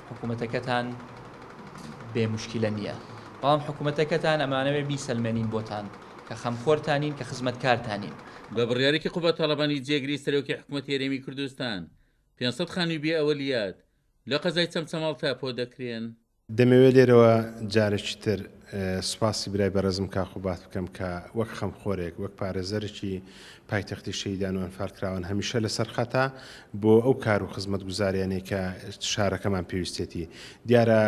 حکوومەتەکەتان بێ موشکیلە نییە، بەڵام حکوومەتەکەتان ئەمانەوێ بیسەلمێنین بۆتان کە خەمخۆرتانین، کە خزمەتکارتانین. بە بڕیارێکی قوباد تاڵەبانی جێگری سەرۆکی حکومەتی هەرێمی کوردستان، 500 خانووی بێ ئەوەلیات لە قەزای چەمچەماڵ تاپۆ دەکرێن. دەمەوێت لێرەوە جارێکی تر سوپاسی برای بەڕێزم کاک قوباد بکەم کە وەک خەمخۆرێک، وەک پارێزەرێکی پایتەختی شەهیدان و ئەنفالکراوان هەمیشە لەسەر خەتە بۆ ئەو کار و خزمەتگوزاریانەی کە شارەکەمان پێویستێتی. دیارە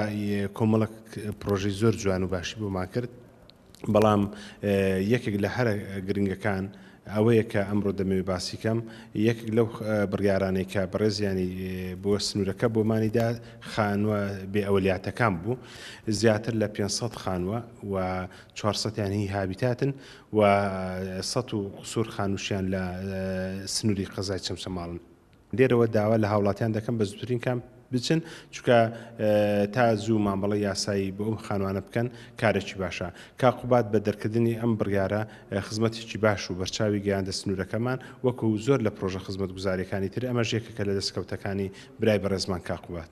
کۆمەڵک پرۆژەی زۆر جوان و باشی بۆمان کرد، بەڵام یەکێک لە هەرە گرنگەکان ئەوەیە کە ئەمڕۆ دەمەوێت باسی کەم، یەکێک لەو بڕیارانەی کە بەڕێزیانی بۆ سنوورەکە بۆمانی دا خانووە بێ ئەولیاتەکان بوو، زیاتر لە 500 خانووە و 400یان هی هابیتاتن و 100 و قسوور خانووشیان لە سنووری قەزای چەمچەماڵن. لێرەوە داوا لە هاوڵاتیان دەکەم بە زووترین کام بچن چونکە تا زوو مامەڵەی یاسایی بۆ ئەم خانوانە بکەن کارێکی باشە. کاک قوباد بە دەرکردنی ئەم بڕیارە خزمەتێکی باش و بەرچاوی گەیاندە سنوورەکەمان وەکو زۆر لە پرۆژە خزمەتگوزاریەکانی تر ئەمەش یەکێکە لە دەستکەوتەکانی برای بەڕێزمان کاک قوباد.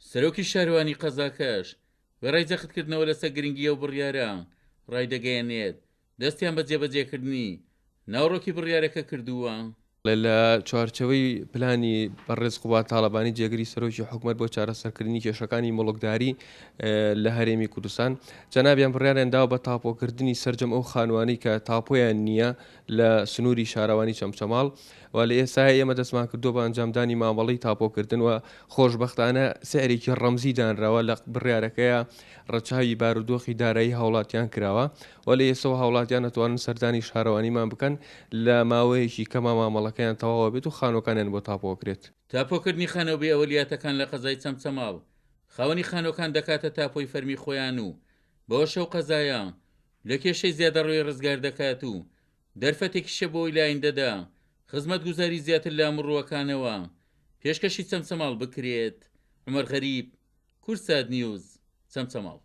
سەرۆکی شارەوانی قەزاکەش وێڕای جەختکردنەوە لەسەر گرنگی ئەو بڕیارە ڕایدەگەیەنێت، دەستیان بە جێبەجێکردنی ناوەڕۆکی بڕیارەکە کردووە. لە چوارچێوەی پلانی بەڕێز قوباد تاڵەبانی جێگری سەرۆکی حکومەت بۆ چارەسەرکردنی کێشەکانی موڵکداری لە هەرێمی کوردستان، جەنابیان بڕیاریان داوە بە تاپۆکردنی سەرجەم ئەو خانووانەی کە تاپۆیان نییە لە سنووری شارەوانی چەمچەماڵ و لە ئێستایا ئێمە دەستمان کردووە بە ئەنجامدانی مامەڵەی تاپۆکردن و خۆشبەختانە سعرێکی ڕەمزی دانراوە لە بڕیارەکەیا ڕەچاوی بارودۆخی دارایی هاوڵاتیان کراوە و لە ئێستەوە هاوڵاتیان ئەتوانن سەردانی شارەوانیمان بکەن لە ماوەیەکی کەما مامەڵەکەیان تەواوە بێت و خانووەکانیان بۆ تاپۆکرێت. تاپۆکردنی خانووە بێ ئەوەلیاتەکان لە قەزای چەمچەماڵ، خاوەنی خانووەکان دەکاتە تاپۆی فەرمی خۆیان و بەوەش ئەو قەزایە لە کێشەی زیادەڕۆیی ڕزگار دەکات و دەرفەتێکیشە بۆی لە ئایندەدا خزمەتگوزاری زیاتر لە ئەمڕووەکانەوە پێشکەشی چەمچەماڵ بکرێت. عومەر غەریب، کوردسات نیوز، چەمچەماڵ.